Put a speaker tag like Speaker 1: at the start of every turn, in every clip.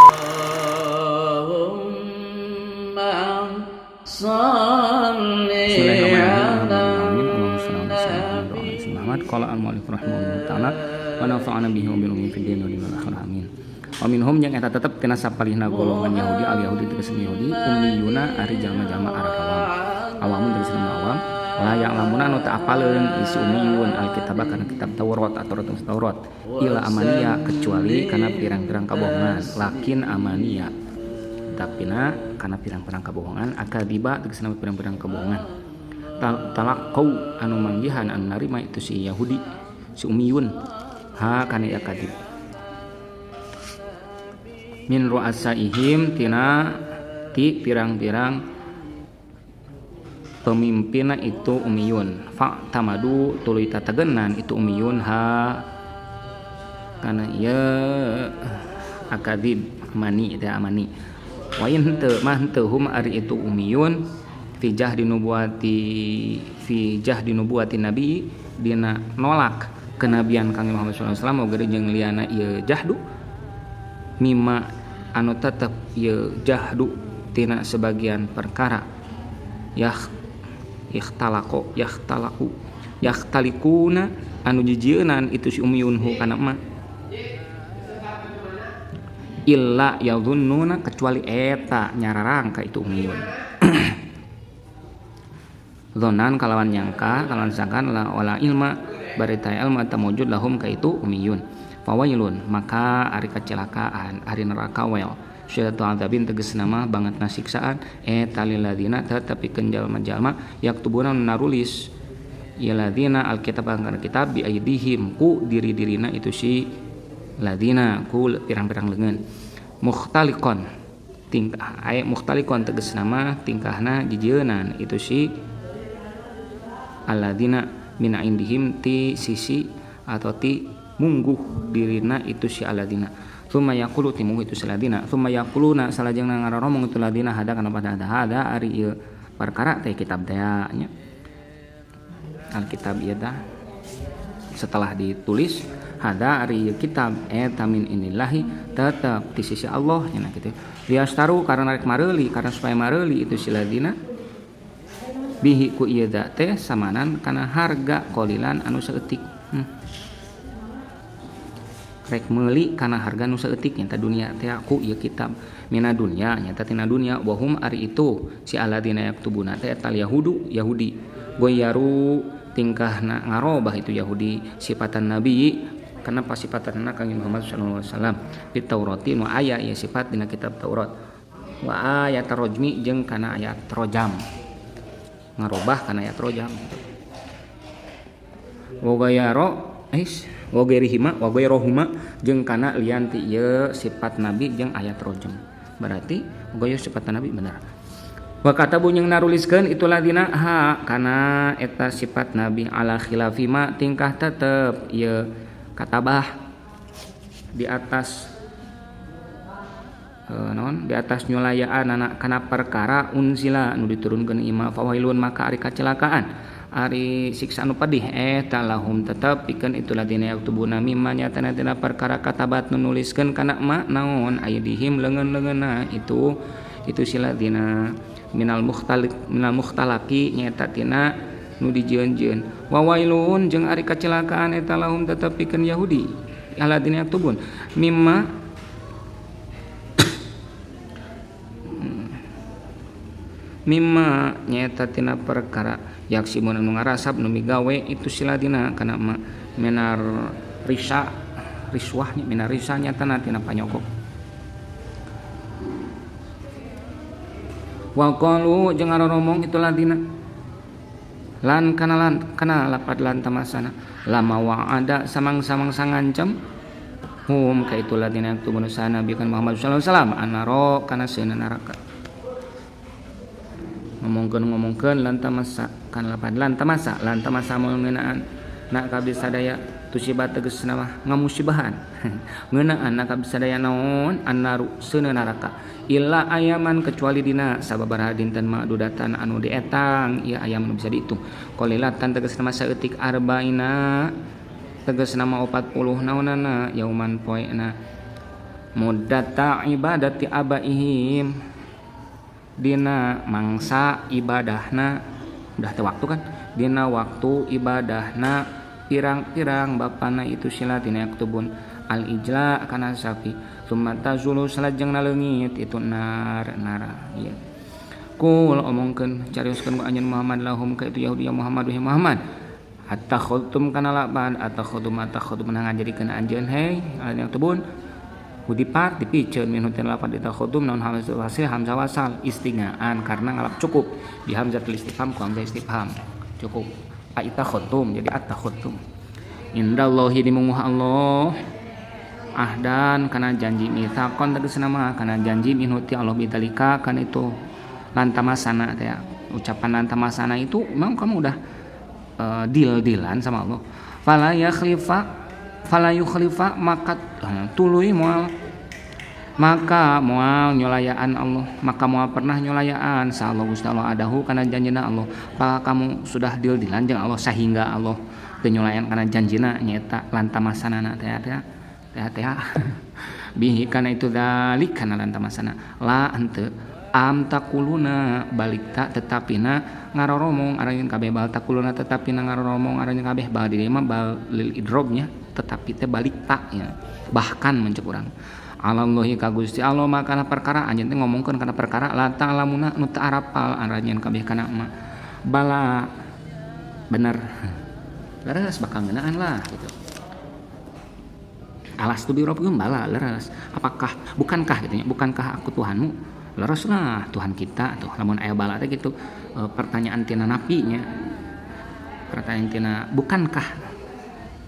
Speaker 1: Allahumma shalli
Speaker 2: Bismillahirrahmanirrahim. Muhammad qala al-mu'allif rahimahullah ta'ala wa nafa'ana bihi wa bil ulumi fid din wal akhirah amin. Wa minhum jeung eta tetep tina sapalihna golongan Yahudi al Yahudi tegas Yahudi ummiyuna ari jalma-jalma arawam. Awamun tegas awam la ya'lamuna anu teu apaleun isi ummiyun alkitab kana kitab Taurat atau Taurat ila amaniya kecuali kana pirang-pirang kabohongan lakin amaniya tapina kana pirang-pirang kabohongan akadiba tegasna pirang-pirang kabohongan talaqau anu manggihan anu narima itu si Yahudi si ummiyun ha kana akadib min ru'asaihim tina ti pirang-pirang pemimpinna itu ummiyun fa tamadu tuluy tatagenan itu ummiyun ha kana ieu akadib mani teh amani wa in teu mah teu hum ari itu ummiyun fi jahdi nubuwati nabi dina nolak kenabian Kangjeng Muhammad sallallahu alaihi wasallam oge jeung liana ieu jahdu mimma anu tetep ieu jahdu tina sebagian perkara yahtalaku yahtalikuna anu jijieunan itu si ummiyun hu kana ma illa yadhunnuna kecuali eta nyararangka itu ummiyun dzonan kalawan nyangka kalawan sangkan la wala ilma barita ilma tamujud lahum ka itu ummiyun fawailun maka ari kecelakaan ari neraka wel syaitu azabin tegasna mah bangetna siksaan eta lil ladina tetapi jalma-jalma yaktubuna narulis ya ladina alkitab kana kitab bi aidihim ku diri-dirina itu si ladina ku pirang-pirang leungeun mukhtalikon tingkah aya mukhtalikon tegasna mah tingkahna jijieunnan itu si aladina min indihim ti sisi atau ti mungguh dirina itu si aladina summa yaqulu ti mungguh itu si ladina summa yaquluna salajengna ngararomong itu ladina hada kana pada hada ari ieu perkara teh kitab teh nya alkitab ieu tah setelah ditulis hada ari ieu kitab eta min inillahi tetep di sisi Allah nya kitu liastaru karena rek mareuli karena supaya mareuli itu si ladina bihi ku ieu teh samanan kana harga qalilan anu saeutik rek meuli kana harga nu saeutik nyata dunia teh ku ieu kitab mina dunya nyata tina dunia wahum ari itu si aladina yaktubuna teh eta yahudu Yahudi goyaru tingkahna ngarobah itu Yahudi sifatan nabi kana pasifatanna Kangjeng Muhammad sallallahu alaihi wasallam di Taurati nu aya ieu sifat dina kitab Taurat wa ayat rajmi jeung kana ayat rajam ngarobah kana ayat rajam wa gayaro is wa gairihima wa gairohuma jeung kana lian ti ieu sifat nabi jeung ayat rajam berarti gaya sifat nabi bener wa katabu jeung naruliskeun itu ladina ha kana eta sifat nabi ala khilafi ma tingkah tetep ieu katabah di atas non di atas nyulayaan anak kana perkara unzila nu diturunkeun ima fawailun maka ari kecelakaan ari siksa anu pedih eta lahum tetep pikeun itu ladina yaktubuna mimma nyatana tina perkara katabat nu nuliskeun kana ma naon aidihim leungeun-leungeunna itu siladina minal mukhtalik minal mukhtalaki nyata tina nu dijieun-jieun wa wailun jeung ari kecelakaan eta lahum tetep pikeun Yahudi aladina yaktubun mimma mimma nyata tina perkara yaksimun anu ngarasap nu migawe itu siladina kana ma minar risa riswah minar risa nyatana tina panyokok wa qalu jeung aroromong itu ladina lan kana lapad lan tamasana lama wa'ada samang-samang sangancam hum ka itu ladina yaktubun nabi kan Muhammad sallallahu alaihi wasallam anaro kana seuna neraka ngomongkeun lan tamasa kan lapan lan tamasa mun ngeunaan nak kabeh sadaya tusibat tegasna mah ngamusibahan ngeunaan nak kabeh sadaya naon annaru seuna neraka illa ayaman kecuali dina sababaraha dinten ma'dudatan anu dietang ieu ayam nu bisa dihitung qalilatan tegasna mah saeutik arba'ina tegasna mah 40 naonana yauman poena Muddata ibadati abaihim dina mangsa ibadahna udah teh waktu kan dina waktu ibadahna pirang-pirang bapana itu silatina yaktubun al ijla kana sapi summa tazulu salajengna leungit itu nar nara ieu kul omongkeun carioskeun ku anjeun Muhammad lahum ka itu Yahudi ya Muhammad wahai Muhammad attakhadtum kana lapan attakhadtum attakhadtum ngajadikeun anjeun hei yaktubun hudipat dipiceun min hutin lapan ditakhadtum naon hamzah wasal hamzah wasal istingaan karena ngalap cukup di hamzatul istifham ku hamzah istifham cukup aitakhadtum jadi attakhadtum indallahi di munguh Allah ahdan kana janji mitsaqon tegasna mah kana janji min huti Allah bitalika kan itu lantamasana teh ucapan lantamasana itu memang kamu udah deal-dealan sama Allah fala yakhlifa fala yukhlifa maka tuluy moal maka moal nyolayaan Allah maka moal pernah nyolayaan sa Allah Gusti Allah adahu kana janjina Allah maka kamu sudah deal-dealan jeung Allah sehingga Allah teu nyolayan kana janjina nyaeta lantamasanana teh teh teh bihi kana itu dalik kana lantamasana la henteu am takuluna balik ta tetapina ngaroromong aranjeun kabeh bal takuluna tetapina ngaroromong aranjeun kabeh bal di mah bal lil idrobnya tetapi teh balik ta ya bahkan mencek urang alallahi ka Gusti Allah makana perkara anjeun teh ngomongkeun kana perkara la ta'lamuna nu teu arapal aranjeun kabeh kana ma bala bener leres bakal ngeunaan lah gitu alas tu birabbikum bala leres apakah bukankah gitu nya bukankah aku Tuhanmu leres lah Tuhan kita tuh lamun aya bala teh gitu pertanyaan tina napinya pertanyaan tina bukankah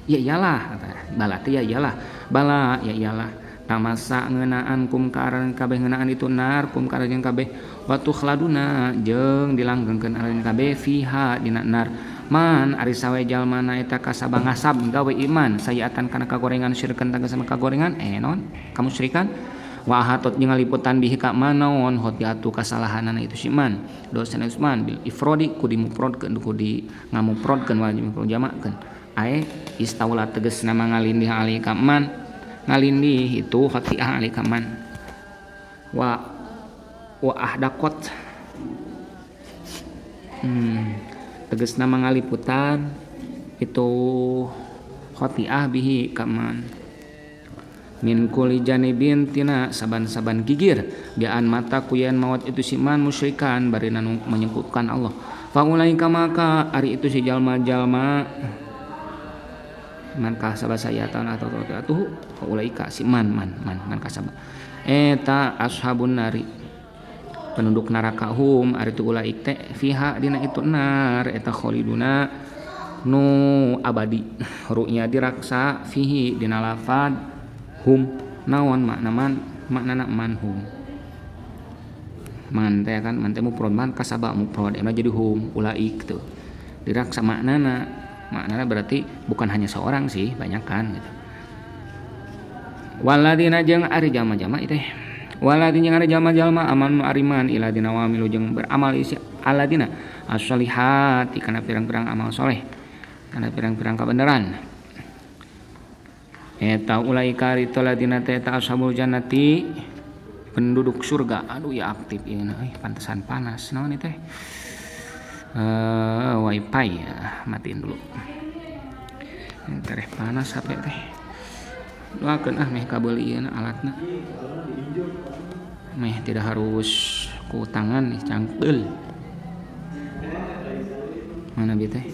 Speaker 2: ya iyalah bala teh ya iyalah bala ya iyalah tamasa ngeunaan kum ka aranjeun kabeh ngeunaan itu nar kum ka aranjeun kabeh wa tukhladuna jeung dilanggengkeun aranjeun kabeh fiha dina nar man ari sawe jalmana eta kasaba ngasab gawe iman sayiatan kana kagorengan syirkan tegasna kagorengan naon kamusyrikan wa ahatot jeung ngaliputan bihi ka manaon khotiatu kasalahanana itu si man dosana Usman bil ifrodi ku dimufrodkeun ku di ngamufrodkeun wajib jamakeun ae istaula tegasna mangalindih ali ka man ngalindih itu khotiah ali ka man wa ahdaqot tegasna mangaliputan itu khotiah bihi ka man min kulli janibin tina saban-saban gigir bian mata kuyan maut itu si man musyrikan bari nu menyekutukan Allah fa ulaika maka ari itu si jalma-jalma man kasaba sayatan atau atuh fa ulaika si man man man man kasaba eta ashabun nari penduduk neraka hum ari tu ulaik teh fiha dina itu nar eta khaliduna nu abadi ru'nya diraksa fihi dina lafad hum naon makna man maknana man hum man teh kan man teh mufrad man kasaba mufrad emang jadi hum ulaik tuh diraksa maknana maknana berarti bukan hanya seorang sih banyak kan gitu waladina jeung ari jalma-jalma itu waladina jeung ari jalma-jalma amanu ariman ila dina wamilu jeung beramal isi aladina as-solihati kana pirang-pirang amal soleh kana pirang-pirang kabeneran eta ulaika ladina teh eta ashabul jannati penduduk surga. Aduh ya aktif ieu pantesan panas naon ieu teh wifi ya matiin dulu tereh panas HP teh doakeun ah meh kabeuli ieu alatna meh tidak harus ku tangan nih cangkeul mana bi teh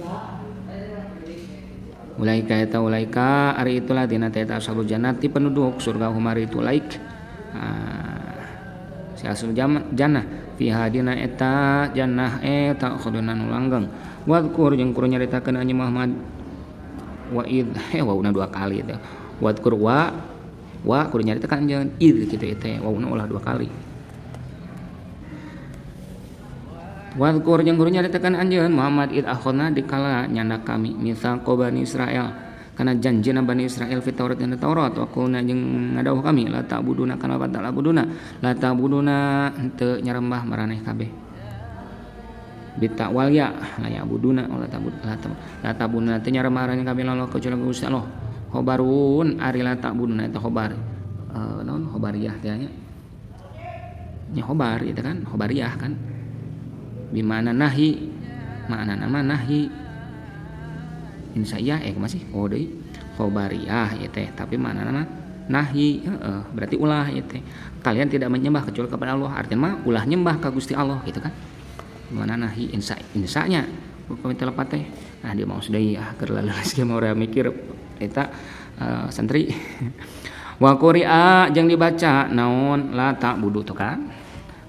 Speaker 2: ulaika eta ulaika ari itulah dina teh eta ashabul jannati penduduk surga humari itu laik si ashabul jannah fiha dina eta jannah eta khuduna nu langgeng wadkur jeung kudu nyaritakeun anjeun Muhammad wa id wauna dua kali teh wadkur wa kudu nyaritakeun anjeun id kitu teh wauna ulah dua kali wadkur jeung kudu nyaritakeun anjeun Muhammad id akhadna dikala nyandak kami mitsaqo Bani Israel kana janjina Bani Israel fi Taurat dina Taurat wa qulna jeung ngadawuh kami la ta'buduna kana ta'buduna la ta'buduna henteu nyarembah maraneh kabeh bitakwal ya la ya'buduna la ta'bud la ta'buduna teu nyarembah maraneh kabeh Allah kecuali Gusti Allah khobarun ari la ta'buduna eta khobar naon khobariyah teh nya nya khobar itu kan khobariyah kan bimana nahi makna nama nahi insyaallah masih oh deui khobariyah ieu teh tapi makna nama nahi berarti ulah ieu teh kalian tidak menyembah kecuali kepada Allah artinya mah ulah nyembah ka Gusti Allah gitu kan mana nahi insya insanya upami teu lepat teh nah dia mau deui ah keur laleus ge mah mikir eta santri wa quri'a jeung dibaca naon la ta'budu tuh kan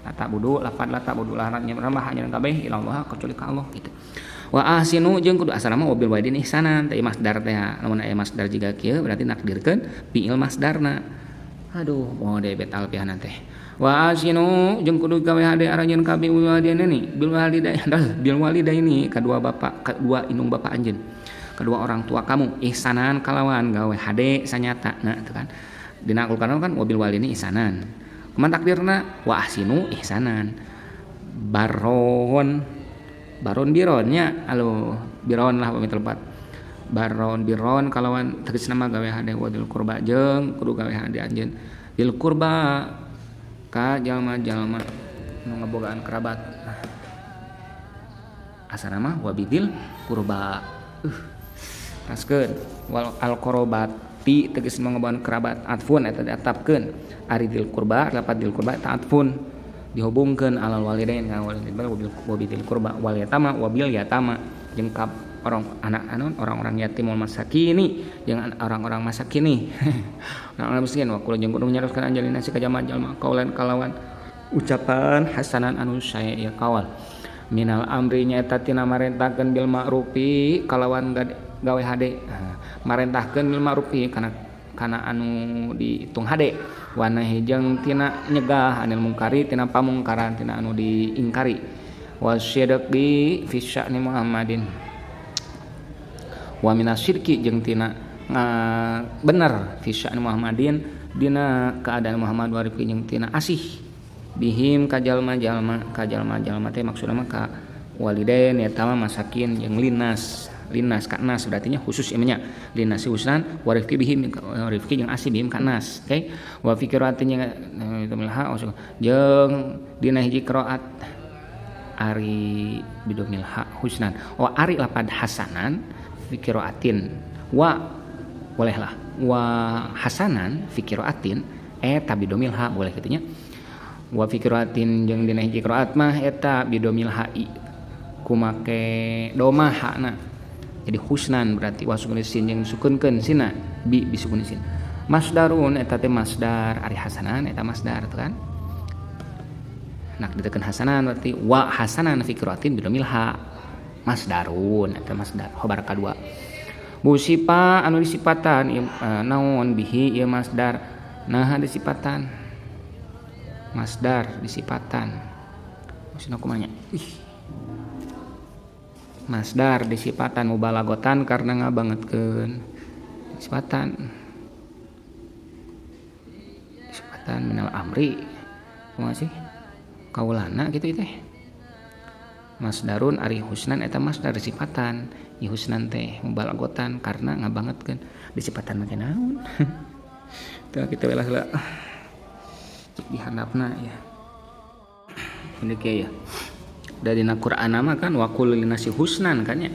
Speaker 2: la ta'budu lafad la ta'budu larat nyembah hanya kabeh ilallah kecuali ka Allah gitu wa ahsinu jeung kudu asal mah wabil walidaini ihsanan teh masdar teh lamun aya masdar jiga kieu berarti nakdirkeun fi'il masdarna aduh moal debet alpiahna teh wa ahsinu jeung kudu gawe hade aranjeun kabeh walidaini bil walidaini bil walidaini kadua bapak kadua indung bapak anjeun kedua orang tua kamu ihsanan kalawan gawe hade sanyata nah itu kan dina Al-Qur'an kan wabil walidaini ihsanan kumaha takdirna wa ahsinu ihsanan baron baron bironnya alo biron lah pamit lepat baron biron kalawan tegasna mah gawe hade wadil kurba jeung kudu gawe hade anjeun dil kurba ka jalma-jalma nu ngabogaan kerabat asana mah wabidil kurba taskeun wal alqorobati tegas ngabogaan kerabat atfun eta diatapkeun ari dil kurba lapat dil kurba eta atfun dihubungkeun alal walidain ka walidain wabil kurba wal yatama wabil yatama jeung ka orang anak anu orang-orang yatim wal masakini jeung orang-orang masakini orang-orang miskin wa kul jeung kudu nyaroskeun anjeun nasi ka jalma-jalma kaulan kalawan ucapan hasanan anu sae ieu kaul minal amri nyaeta tina marentahkeun bil ma'rufi kalawan gawe hade marentahkeun bil ma'rufi kana kana anu diitung hade wa nahi jeung tina nyegah anil mungkari tina pamungkaran tina anu diingkari wasyidqi fi sya'ni Muhammadin wa minasyirki jeung tina bener fi sya'ni Muhammadin dina keadaan Muhammad wa rifqi jeung tina asih bihim ka jalma-jalma teh maksudna mah ka walidain yatama masakin jeung linas linas ka nas berarti nya khusus ieu nya linas husnan wa rifqi bihim rifqi jeung asih bihim ka nas oke wa fi qiraatin jeung dina hiji qiraat ari bidomil ha husnan wa ari lapad hasanan fi qiraatin wa bolehlah wa hasanan fi qiraatin eta bidomil ha boleh kitu nya wa fi qiraatin jeung dina hiji qiraat mah eta bidomil ha'i kumake domah hakna jadi husnan berarti wasukun sin jeung sukunkeun sina bi bisukun sin masdarun eta teh masdar ari hasanan eta masdar tuh kan nak ditekan hasanan berarti wa hasanan fi qiraatin bidomil ha masdarun eta masdar khobar kadua busipa anu disipatan naon bihi ieu masdar nah disipatan masdar disipatan maksudna kumaha nya ih masdar disipatan mubalagotan karena ngabangetkeun disipatan disipatan minal amri kumaha sih kaulana kitu teh masdarun ari husnan eta masdar disipatan ieu husnan teh mubalagotan karena ngabangetkeun disipatan make naon teu kitu we lah heula cek dihandapna ya ini kieu ya dari dina Qur'an mah kan wa qul linasi husnan kan nya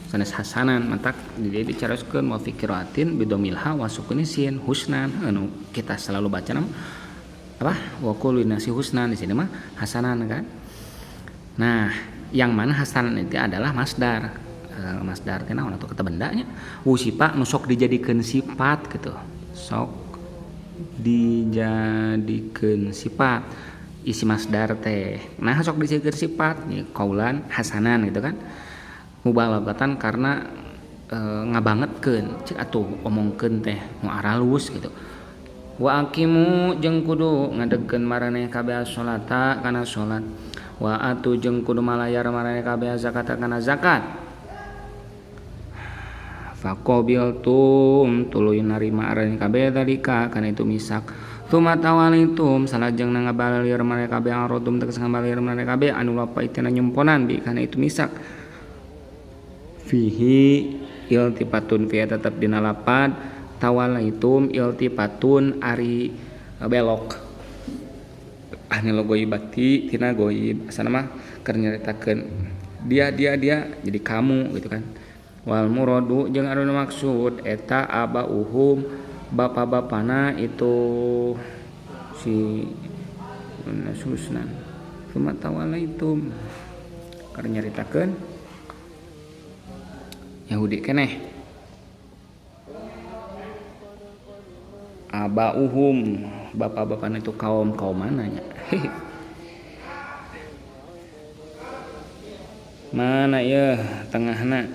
Speaker 2: sanes hasanan mantak di dieu dicaroskeun wa fi qiraatin bidomil ha wa sukuni sin husnan anu kita selalu baca nama apa wa qul linasi husnan di sini mah hasanan kan. Nah yang mana hasanan itu adalah masdar masdar teh naon atuh kata bendanya wusipa nu sok dijadikeun sifat gitu sok dijadikeun sifat isi masdar teh nah sok dijadikeun sifat nih kaulan hasanan gitu kan mubalagatan karena ngabangetkeun cek atuh omongkeun teh nu aralus gitu wa aqimu jeung kudu ngadegkeun maraneh kabeh salata kana salat wa atu jeung kudu malayar maraneh kabeh zakata kana zakat faqabiltum tuluy narima araneh kabeh dalika kana itu misak tuma tawalitum salajengna ngabalir maraneh kabeh aradum tegas ngabalir maraneh kabeh anu lapa itina nyumponan bi kana itu misak fihi iltifatun fi tetep dina lapad Tawalaitum iltifatun ari belok anil ghaibati tina ghaib asana mah keur nyaritakeun dia dia dia jadi kamu gitu kan. Wal muradu jeung anu maksud eta abauhum bapa-bapana itu si Susnan. Suma tawalaitum keur nyaritakeun Yahudi keneh abauhum bapak-bapana itu kaum-kaum mananya. Mana ya tengahna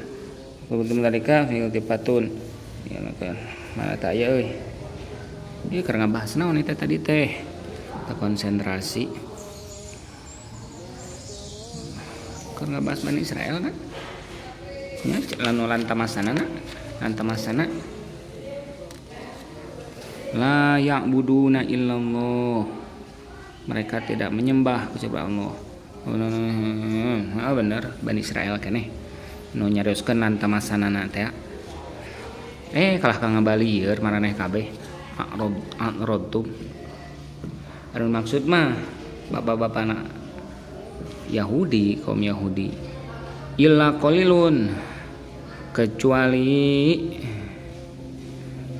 Speaker 2: kudu dalika fi iltifatun ya kan mana tak aya euy. Dia keur ngabahas naon eta tadi teh teu konsentrasi. Keur ngabahas Bani Israel kan nya lanu lantamasana lantamasana la ya'buduna illallah, mereka tidak menyembah kecuali Allah. Oh, bener Bani Israel keneh nu nyarioskeun lantamasanana teh kalah ka ngabalieur maraneh kabeh a'radtum. Anu maksud mah bapak-bapana Yahudi, kaum Yahudi illa qalilun kecuali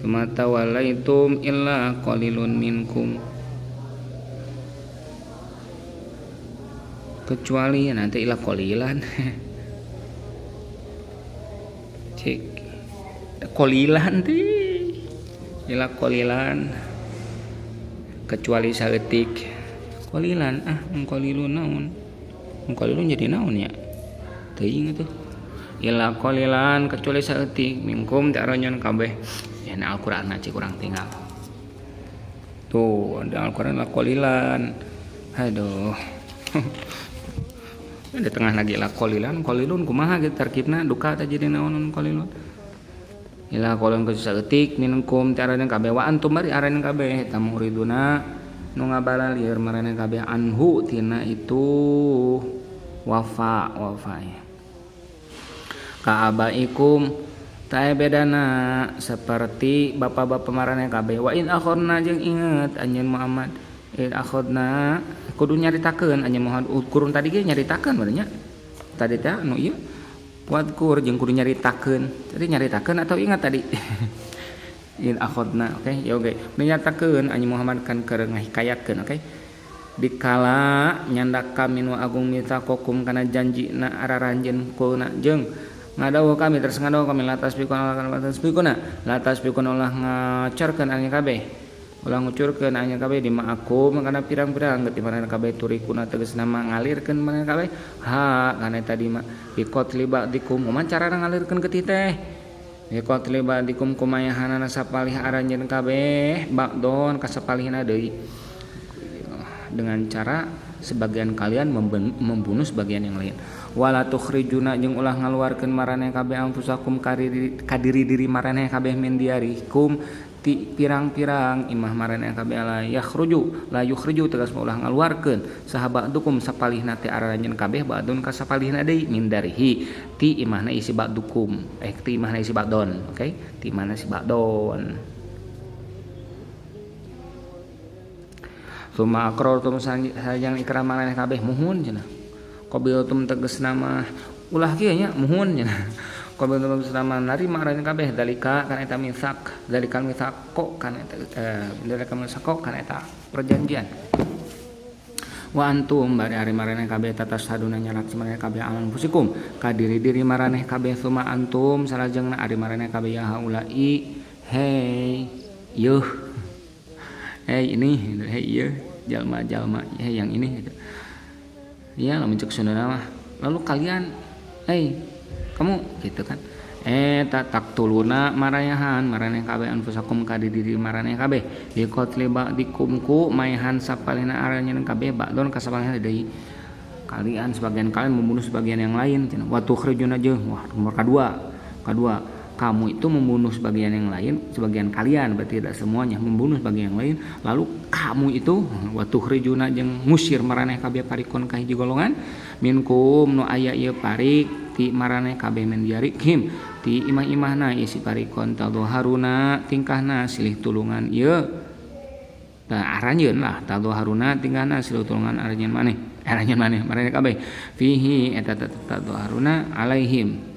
Speaker 2: mata walaitum illa qalilun minkum, kecuali nanti illa qalilan. Cek qalilan teh illa qalilan kecuali saeutik qalilan qalilun naon qalilun jadi naon ya teuing atuh illa qalilan kecuali saeutik minkum teh aranyeun kabeh. Ya na Al-Qur'an cik kurang tinggal tuh ada Al-Qur'an la qalilan. Aduh. Di tengah lagi la qalilan qalilun kumaha gitu tarkibna duka teh jadi naon qalilun ila qalilun kecuali saeutik minkum teh aranyeun kabeh wa antum bari aranyeun kabeh eta muriduna nu ngabalalir maraneh kabeh anhu tina itu wafa wafa ya ka abaikum tae bedana seperti bapak-bapak maraneh kabeh wa in akhadna jeung inget anjeun Muhammad in akhadna kudu nyaritakeun anjeun Muhammad kurun tadi ge nyaritakeun barunya tadi teh anu ieu wadkur jeung kudu nyaritakeun tadi nyaritakeun atau ingat tadi in akhadna oke ya oke nyaritakeun anjeun Muhammad kan keur ngahikayatkeun oke dikala nyandak kami nu agung mitakokum kana janjina araranjeun kuna jeung ngadawuh kami terus ngadawuh kami latas pikuna latas pikuna latas pikuna ulah ngacorkeun anjeun kabeh ulah ngucurkeun anjeun kabeh di ma'akum kana pirang-pirang di mana kabeh turikuna tegasna mah ngalirkeun mana kabeh ha kana tadi mah biqatli ba'dikum kumaha carana ngalirkeun getih teh biqatli ba'dikum kumayahanana sapalih aranjeun kabeh ba'don kasapalihna deui dengan cara sebagian kalian membunuh sebagian yang lain. Wala tukhrijuna jeung ulah ngaluarkeun maraneh kabeh anfusakum kadiri diri maraneh kabeh min diarikum ti pirang-pirang imah maraneh kabeh la yakhruju la yukhriju tegas ulah ngaluarkeun sahabat dukum sapalihna teh aranjeun kabeh ba'dun ka sapalihna deui min darihi ti imahna isi ba'dukum ti imahna isi ba'don oke ti imahna isi ba'don. Suma aqrartum sajang ikrar maraneh kabeh muhun cenah. Qabiltum tegasna mah ulah kieu nya muhun cenah. Qabiltum tegasna mah narima maraneh kabeh dalika kana eta misak, dalika misako kana eta dalika misako kana eta perjanjian. Wa antum bari ari maraneh kabeh tatasaduna nyarak maraneh kabeh aman fusikum ka diri-diri maraneh kabeh suma antum salajengna ari maraneh kabeh ya haulai hey yuh hey ini, hey iya, jalma-jalma, hey yang ini gitu. Iya, lamun cek Sunda mah. Lalu kalian, hey kamu gitu kan. Tak taktuluna marayahan, maraneh kabeh anfusakum ka diri maraneh kabeh. Biqatli ba'dikum ku mayahan sapalihna aranjeun kabeh ba'don ka sapalihna deui. Kalian sebagian kalian membunuh sebagian yang lain cenah. Wa tukhrijuna jeung wah nomor kadua. Kamu itu membunuh sebagian yang lain, sebagian kalian berarti tidak semuanya membunuh sebagian yang lain. Lalu kamu itu wa tukhrijuna jeung ngusir maraneh kabeh parikon ka hiji golongan minkum nu aya ieu parik ti maraneh kabeh men diarihim ti imah-imahna ieu si parikon tadhaharuna tingkahna silih tulungan ieu tah aranjeun lah tadhaharuna tingkahna silih tulungan aranjeun maneh maraneh kabeh fihi eta tadhaharuna alaihim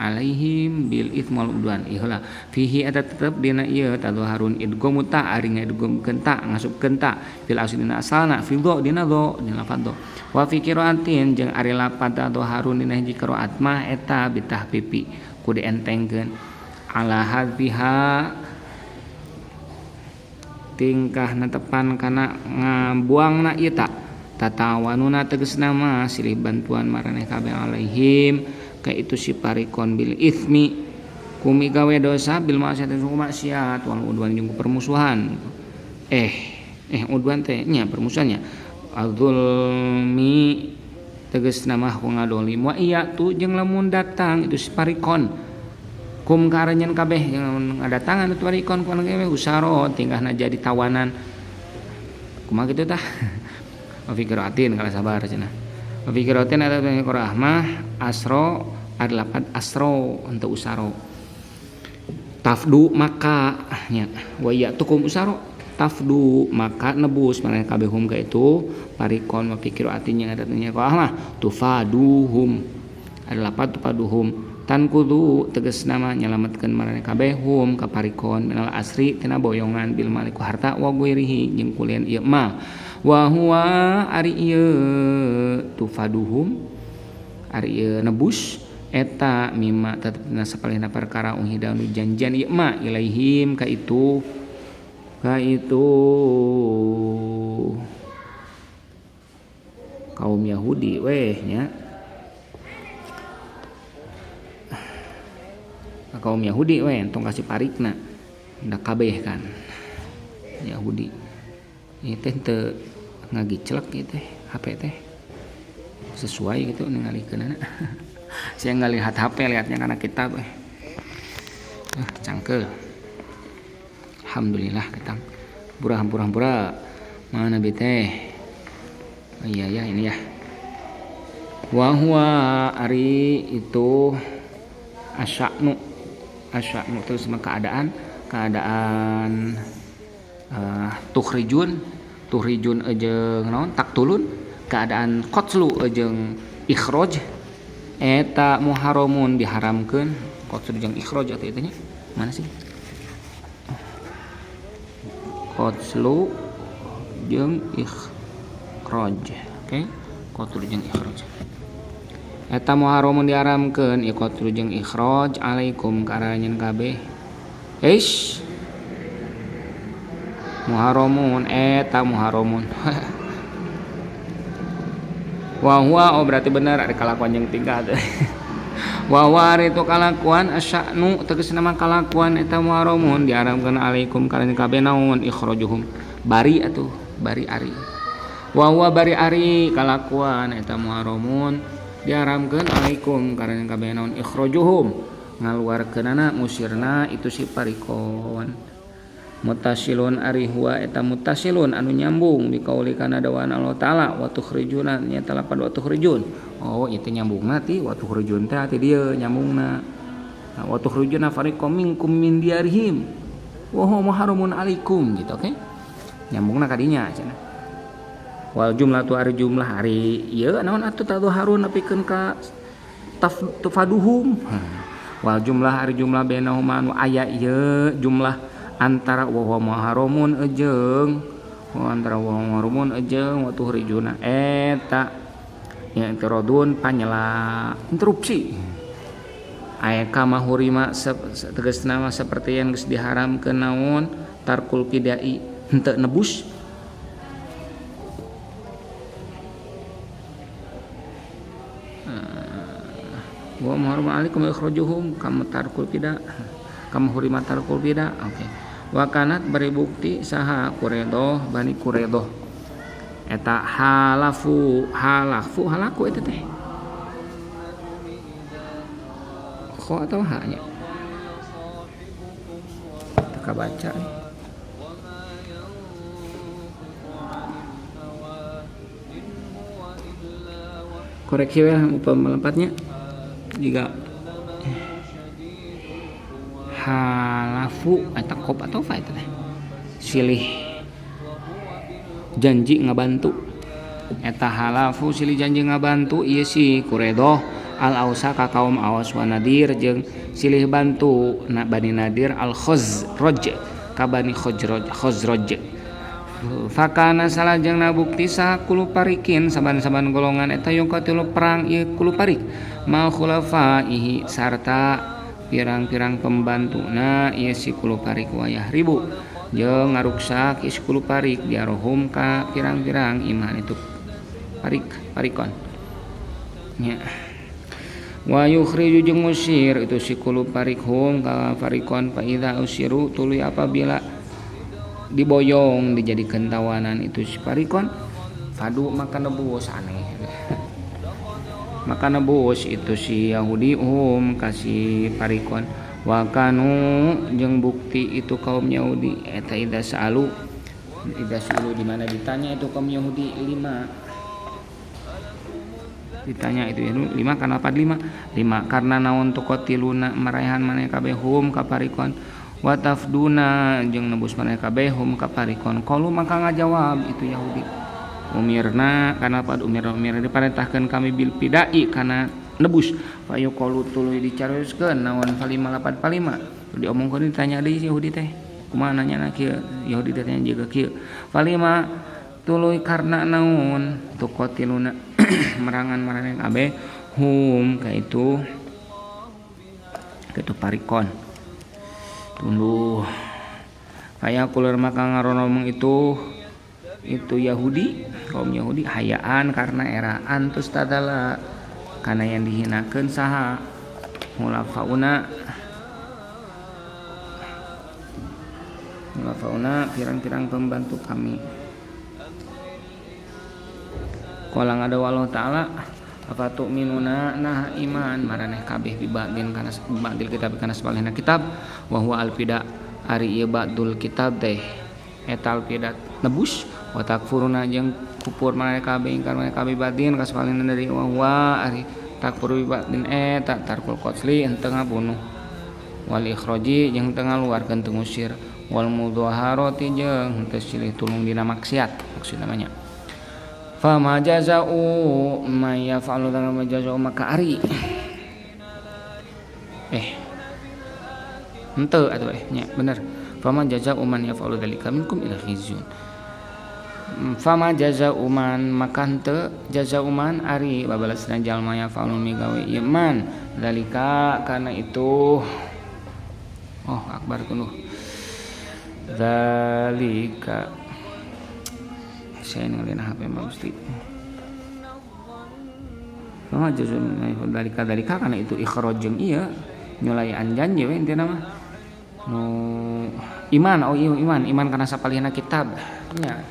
Speaker 2: alaihim bil itsmal udwan ieu fihi eta tetep dina ieu tadhaharun idghamu ta ari ngadgomkeun ta ngasupkeun ta fil asli dina asalna fi dho dina dho dina lafadz dho wa fi qiraatin jeung ari lafadz tadhaharun dina hiji qiraat mah eta bitahfifi ku dientengkeun ala hadhiha tingkah netepan kana ngabuangna ieu ta tatawanuna tegasna mah silih bantuan maraneh kabeh alaihim ka itu si parikon bil itsmi kumi gawe dosa bil maksiat ku maksiat wal udwan jeung permusuhan udwan teh nya permusuhannya adzulmi tegasna mah ku ngadolim wa iya tu jeung lamun datang itu si parikon kum karenyen kabeh jeung ngadatangan itu parikon ku anu usaro tingkahna jadi tawanan kumaha kitu tah wa fi qiraatin kana sabar cenah wa fi qiraatin eta qiraah mah asro ada lapan asro untuk usaro tafdu maka nya wa yatukum usaro tafdu maka nebus mana kabeh hum ka itu parikon wa fi qiraatin nya eta nya qiraah mah tufaduhum ada lapan tufaduhum tankudu tegasna mah nyalametkeun maraneh kabeh hum ka parikon minal asri tina boyongan bil mali ku harta wa ghairihi jeung kulian ieu mah wa huwa ari ieu tufaduhum ari ieu nebus eta mimma tetep dina sapalihna perkara unghida nu janjian ieu mah ilaihim ka itu kaum Yahudi weh nya kaum Yahudi we entong kasih parikna da kabeh kan Yahudi ieu teh teu ngagicelek ieu teh HP teh sesuai gitu ningalikeunana. Saya nggak lihat HP lihatnya karena kitab cangkel. Alhamdulillah ketang pura-pura mana bi teh. Oh, iya ya ini ya wa huwa ari itu asya'nu terus sama keadaan tukhrijun jeung naon taktulun keadaan qatlu jeung ikhraj eta muharramun diharamkeun qatlu jeung ikhraj atuh eta nya mana sih qatlu jeung ikhraj oke qatlu jeung ikhraj eta muharramun diharamkeun ieu qatlu jeung ikhraj alaikum ka aranjeun kabeh eish muharramun eta muharramun wa huwa oh berarti bener ada kalakuan jeung tingkah teh wa huwa ari itu kalakuan asya'nu tegasna mah kalakuan eta muharramun diharamkeun alaikum ka aranjeun kabeh naon ikhrajuhum bari atuh bari ari wa huwa bari ari kalakuan eta muharramun diharamkeun alaikum ka aranjeun kabeh naon ikhrajuhum ngaluarkeunana ngusirna itu si parikon mutasilun ari huwa eta mutasilun anu nyambung bikauli kana dawaan Allah taala wa tukhrijuna nya talapan wa tukhrijun oh itu nyambungna ti wa tukhrijun teh ti dieu nyambungna wa tukhrijuna fariqam minkum min diarihim wa huwa muharramun alaikum gitu oke nyambungna ka dinya cenah wal jumlah tu ari jumlah ari ieu naon atuh tadhaharun nepikeun ka tufaduhum wal jumlah ari jumlah bainahuma anu aya ieu jumlah antara wa huwa muharramun jeung antara wa muharramun jeung wa tuhrijuna eta ya intirodun panyela interupsi aya kama hurima tegasna mah seperti yang geus diharamkeun naon tarkul fidai henteu nebus wa muharramun alaikum ikhrajuhum kama tarkul fida kama hurima tarkul fida oke. Wakanat beri bukti saha kuredoh bani kuredoh eta halafu halaku eta teh kho atau ha nya teu baca koreksi we upama lempatnya Jika halafu eta kop atau fa eta teh silih janji ngabantu eta halafu silih janji ngabantu ieu si Quraidah al Ausa ka kaum Awas wa Nadir jeung silih bantu na Bani Nadir al Khazraj ka Bani Khazraj fakana salajengna bukti saha kulu parikin saban-saban golongan eta yuqatilu perang ieu kulu parik ma khulafaihi sarta pirang-pirang pembantuna ieu si kulu parik wayah ribu jeung ngaruksak ieu si kulu parik diarohum ka pirang-pirang iman itu parik parikon nya wa yukhriju jeung ngusir itu si kulu parik hum ka parikon fa idza usiru tuluy apabila diboyong dijadikan tawanan itu si parikon fadu maka nebus aneh maka nebus itu si Yahudi hum kasih parikon wa kanu jeung bukti itu kaum Yahudi eta idza sa'alu di mana ditanya itu kaum Yahudi lima ditanya itu ya lima karena apa lima karena naon tuqatiluna maraehan maneh kabeh hum ka parikon wa tafduna jeung nebus maneh kabeh hum ka parikon qalu maka ngajawab itu Yahudi umirna kana pad umirna diparentahkeun kami bil pidai kana nebus fa yuqalu tuluy dicarioskeun naon falima lapan palima diomongkeun ditanya deui Yahudi teh kumaha nanyana kieu Yahudi teh tanya jiga kieu falima tuluy karena naon tuqatiluna merangan maraneh kabeh hum ka itu parikon tunduh kaya kuler maka ngaronomong itu Yahudi kaum Yahudi hayaan karena eraan terus tadala karena yang dihinakeun saha mulafauna pirang-pirang pembantu kami. Qala ngadawa Allah Ta'ala apa tu'minuna nah iman maraneh kabeh bibadin kana ba'dil kitab kana sabalehna kitab wa huwa al-fida ari ieu ba'dul kitab teh eta al-fida nebus wa takfuruna jeung kupur maraneh kabeh ingkar maraneh kabeh badin ka sabalehna dari wa huwa ari takfuru bibadin eta tarkul qatli henteu ngabunuh wal ikhraji jeung teu ngaluarkeun teu ngusir wal mudhaharati jeung henteu silih tulung dina maksiat maksudna mah nya. Fama jaza'u man yaf'alu dzalika jaza'u maka ari henteu atuh nya bener fama jaza'u man yaf'alu dzalika minkum illa khizyun fama jaza'u man maka henteu jaza'u man ari babalesna jalma yaf'alu migawe ieu man dzalika kana itu oh akbar kunuh dzalika saya ngalih HP mah Gusti. Fama jaza'u man yaf'alu dzalika dzalika kana itu ikhraj jeung ieu nyulayaan janji we intina mah nu iman oh iya iman kana sapalihna kitab nya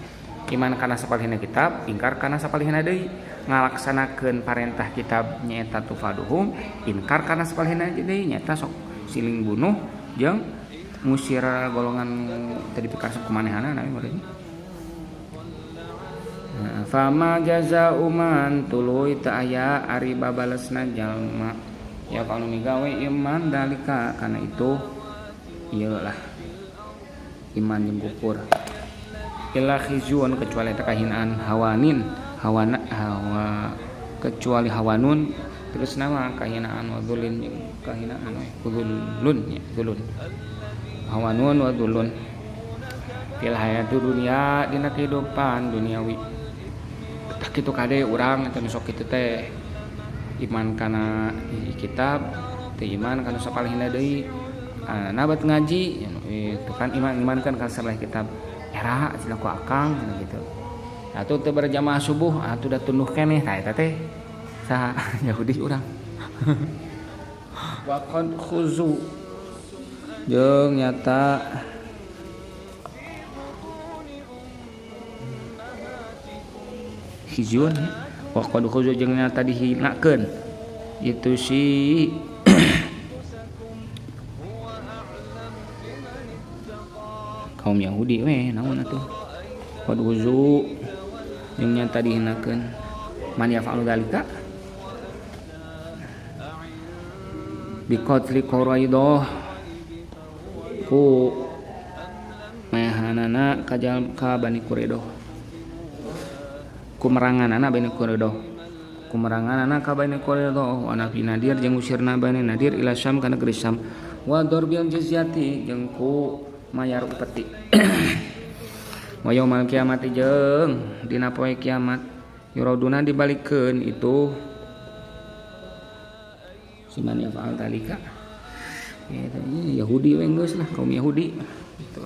Speaker 2: iman kana sapalihna kitab ingkar kana sapalihna deui ngalaksanakeun parentah kitab nyaeta tufaduhum ingkar kana sapalihna deui nyaeta sok siling bunuh jeung ngusir golongan tadi pikaresep kumanehana na we. Fama jaza'u man tuluy teu aya ari babalesna jalma ya kalau migawe iman dalika kana itu ieu lah iman jeung kufur illa khizyun kecuali eta kahinaan hawanin hawana hawa kecuali hawanun terus nama kahinaan wa dzulin jeung kahinaan we dzulun ya dzulun hawanun wa dzulun fil hayati dunya dina kehidupan duniawi tah kitu kade urang eta nu sok kitu teh iman kana kitab teu iman kana sapalihna deui nabat ngaji itu kan iman kan kana sapalih kitab era cenah ku akang cenah kitu atuh teu berjamaah subuh atuh da tunduh keneh tah eta teh saha Yahudi urang wa qad khuzu jeung nyata khizyun wa qad khuzu jeung nyata dihinakeun itu si kaum Yahudi we naon atuh qad khuzu jeung nyata dihinakeun man yaf'alu dzalika Biqatli Quraidah ku maehanana ka ka Bani Quraidah, ku meranganana Bani Quraidah, ku meranganana ka Bani Quraidah, wa nafi Nadir jeung usirna Bani Nadir ila Syam ka negeri Syam, wa darbil jizyati jeung ku mayar upeti, wa yaumal kiamati jeung dina poe kiamat yuraduna dibalikeun itu si man yaf'al dzalika ya, Yahudi we geus lah, kaum Yahudi gitu.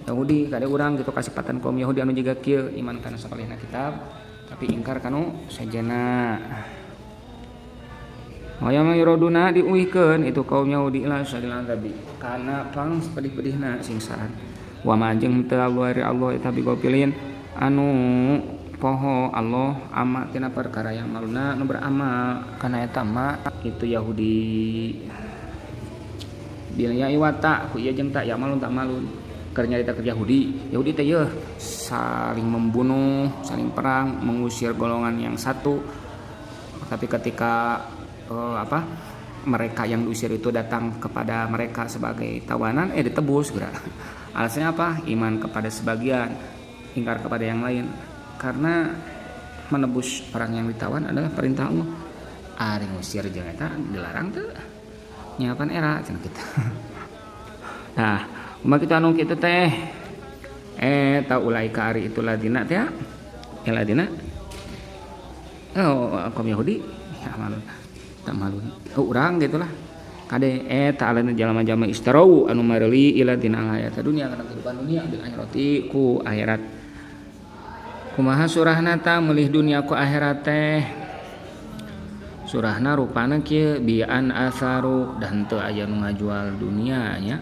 Speaker 2: Yahudi kade urang gitu kasipatan kaum Yahudi anu jiga kieu, iman kana sapalihna kitab tapi ingkar kanu sajana. Wa yauma yuraduna diuihkeun itu kaum Yahudi ila asyadil adzabi kana pang pedih-pedihna singsaan. Wa ma jeung teu Allah Allah eta bighafilin anu poho Allah amma tina perkara ya'maluna nu beramal kana eta ma itu Yahudi. Bil ya'i wa ta, ku ieu jeung ta, ya'malun ta'malun. Keur nyarita ke Yahudi, Yahudi teh yeuh saling membunuh, saling perang, mengusir golongan yang satu, tapi ketika apa, mereka yang diusir itu datang kepada mereka sebagai tawanan, eh ditebus geura. Alasannya apa? Iman kepada sebagian, ingkar kepada yang lain, karena menebus orang yang ditawan adalah perintah Allah. Ari ngusir jeung eta dilarang teu nyiapan era cenah kita. Nah, umat kita anu kitu teh eta ulaika ari itu ladina teh ya ladina, oh, kaum Yahudi ya malu tak malu, oh, urang gitulah kade. Eta alana jalma-jalma ishtarau anu mareuli ila tina hayat dunia kana kehidupan dunia bil akhirati ku akhirat. Kumaha surahna ta meulih dunia ku akhirat teh? Surahna rupana kieu, bi an atsaru dan teu aya nu ngajual dunia nya,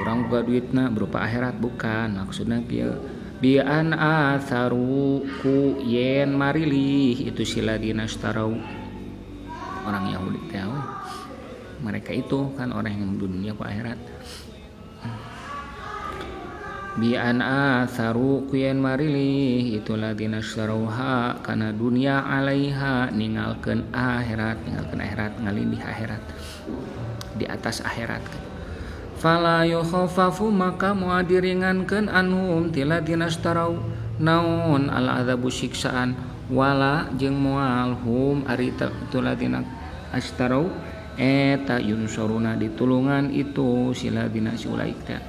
Speaker 2: urang boga duitna berupa akhirat, bukan. Maksudna kieu, bi an atsaru ku yen marilih itu si ladina ishtarau, orang Yahudi teh. Mereka itu kan orang yang dunia ku akhirat. Bi an atsaru ku yen marilih itu ladina ishtarauha kana dunia alaiha ninggalkeun akhirat, ninggalkeun akhirat, ngalindih akhirat di atas akhirat. Fala yukhaffafu maka moal diringankeun anhum ti ladina ishtarau naon al adzabu siksaan, wala jeung moal hum ari itu ladina ashtarau eta yunsoruna ditulungan itu si ladina si ulaik teh.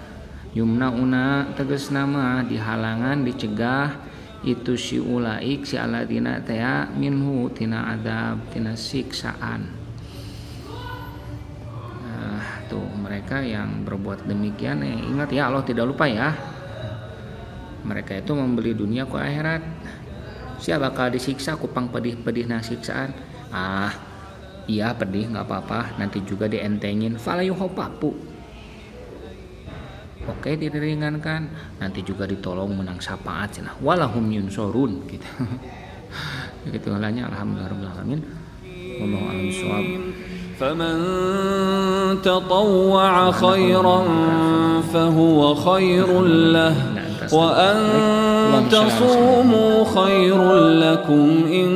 Speaker 2: Yumnauna tegasna mah dihalangan, dicegah itu si ulaik si aladina teh minhu tina adab, tina siksaan. Nah, tuh mereka yang berbuat demikian, ingat ya, Allah tidak lupa ya. Mereka itu membeli dunia ku akhirat, siapa bakal disiksa ku pang pedih-pedihna siksaan. Ah iya, pedih nggak apa-apa, nanti juga dientengin. Fala yukhaffafu, oke, diringankan, nanti juga ditolong, menang syafaat cenah, walahum yunsorun gitu gitu halanya. Alhamdulillah rabbil alamin, wallahu a'lam bishawab.
Speaker 1: فمن تطوع خيرا فهو خير له وأن تصوموا خير لكم إن